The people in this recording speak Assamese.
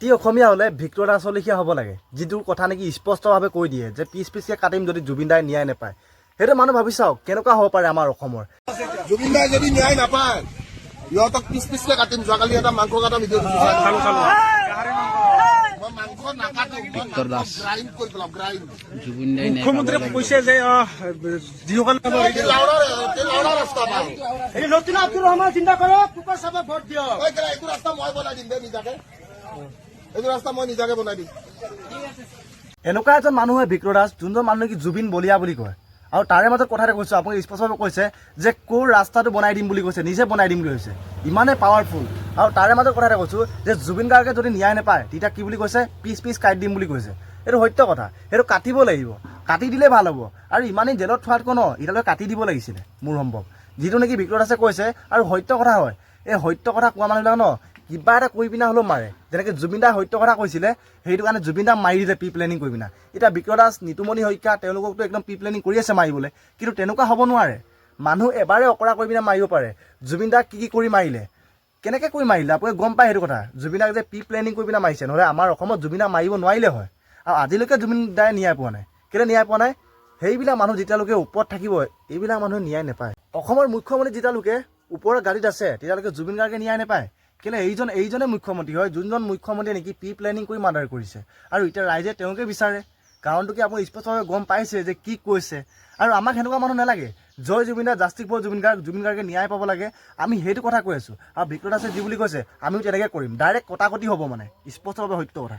খাটি অসমীয়া হ'লে ভিক্টৰ দাসৰ লেখীয়া হ'ব লাগে, যিটো কথা নেকি স্পষ্টভাৱে কৈ দিয়ে যে পিচ পিচকৈ কাটিম যদি জুবিন দাই ন্যায় নাপায়। সেইটো মানুহ ভাবি চাওক, কেনেকুৱা হ'ব পাৰে আমাৰ অসমৰ। জুবিন দাই যদি ন্যায় নাপায়, সিহঁতক পিচ পিচকে কাটিম। যোৱাকালি এটা মাংস কটা ভিডিঅ দিছো। মই মাংস নাকাটো, মই ভিক্টৰ দাস। গ্ৰাইণ্ড কৰি পেলাম, গ্ৰাইণ্ড। জুবিন দাই ন্যায় পাব মুখ্যমন্ত্ৰীয়ে লাগিব। কৈছে যে যিসকল এই লাউৰা ৰাস্তা পাওঁ। এই নতুন আব্দুৰ ৰহমান চিন্তা কৰক, কুকাৰ চাপক ভোট দিয়ক। ঐ কেলা, এইটো ৰাস্তা মই বনাই দিম দে নিজাকে। এইটো ৰাস্তা মই নিজাকে বনাই দিম। এনেকুৱা এজন মানুহে ভিক্টৰ দাস, যোনজন মানুহ নেকি জুবিন বলিয়া বুলি কয়। আৰু তাৰে মাজত কথা এটা কৈছোঁ, আপুনি স্পষ্টভাৱে কৈছে যে ক'ৰ ৰাস্তাটো বনাই দিম বুলি কৈছে, নিজে বনাই দিম বুলি কৈছে, ইমানেই পাৱাৰফুল। আৰু তাৰে মাজত কথা এটা কৈছোঁ যে জুবিন গাৰ্গে যদি ন্যায় নাপায়, তেতিয়া কি বুলি কৈছে? পিচ পিচ কাটি দিম বুলি কৈছে। এইটো সত্য কথা, সেইটো কাটিব লাগিব, কাটি দিলে ভাল হ'ব। আৰু ইমানেই জেলত থোৱাতকৈ ন এতিয়ালৈকে কাটি দিব লাগিছিলে মোৰ সম্ভৱ, যিটো নেকি ভিক্টৰ দাসে কৈছে আৰু সত্য কথা হয়। এই সত্য কথা কোৱা মানুহবিলাক ন কিবা এটা কৰি পিনা হ'লেও মাৰে। যেনেকৈ জুবিন দাই সত্য কথা কৈছিলে, সেইটো কাৰণে জুবিন দাক মাৰি দিলে প্ৰি প্লেনিং কৰি পিনা। এতিয়া বিক্ৰ দাস, নিতুমণি শইকীয়া, তেওঁলোককতো একদম প্ৰি প্লেনিং কৰি আছে মাৰিবলৈ। কিন্তু তেনেকুৱা হ'ব নোৱাৰে। মানুহ এবাৰে অকৰা কৰি পিনে মাৰিব পাৰে। জুবিন দাক কি কি কৰি মাৰিলে, কেনেকৈ কৰি মাৰিলে, আপুনি গম পায় সেইটো কথা। জুবিন দাক যে প্ৰি প্লেনিং কৰি পিনে মাৰিছে, নহ'লে আমাৰ অসমত জুবিন দাক মাৰিব নোৱাৰিলে হয়। আৰু আজিলৈকে জুবিন দাই ন্যায় পোৱা নাই। কেলৈ ন্যায় পোৱা নাই? সেইবিলাক মানুহ যেতিয়ালৈকে ওপৰত থাকিব, এইবিলাক মানুহে ন্যায় নাপায়। অসমৰ মুখ্যমন্ত্ৰী যেতিয়ালৈকে ওপৰৰ গাড়ীত আছে, তেতিয়ালৈকে জুবিন গাৰ্গে ন্যায় নাপায়। কেলৈ? এইজনে মুখ্যমন্ত্ৰী হয়, যোনজন মুখ্যমন্ত্ৰীয়ে নেকি প্ৰি প্লেনিং কৰি মাৰ্ডাৰ কৰিছে। আৰু এতিয়া ৰাইজে তেওঁকে বিচাৰে। কাৰণটো কি, আপুনি স্পষ্টভাৱে গম পাইছে যে কি কৈছে। আৰু আমাক সেনেকুৱা মানুহ নালাগে। জয় জুবিন দা, জাষ্টিছ ফৰ জুবিন গাৰ্গ। জুবিন গাৰ্গে ন্যায় পাব লাগে, আমি সেইটো কথা কৈ আছোঁ। আৰু ভিক্টৰ দাসে যি বুলি কৈছে, আমিও তেনেকৈ কৰিম। ডাইৰেক্ট কটাকটি হ'ব, মানে স্পষ্টভাৱে সত্য কথা।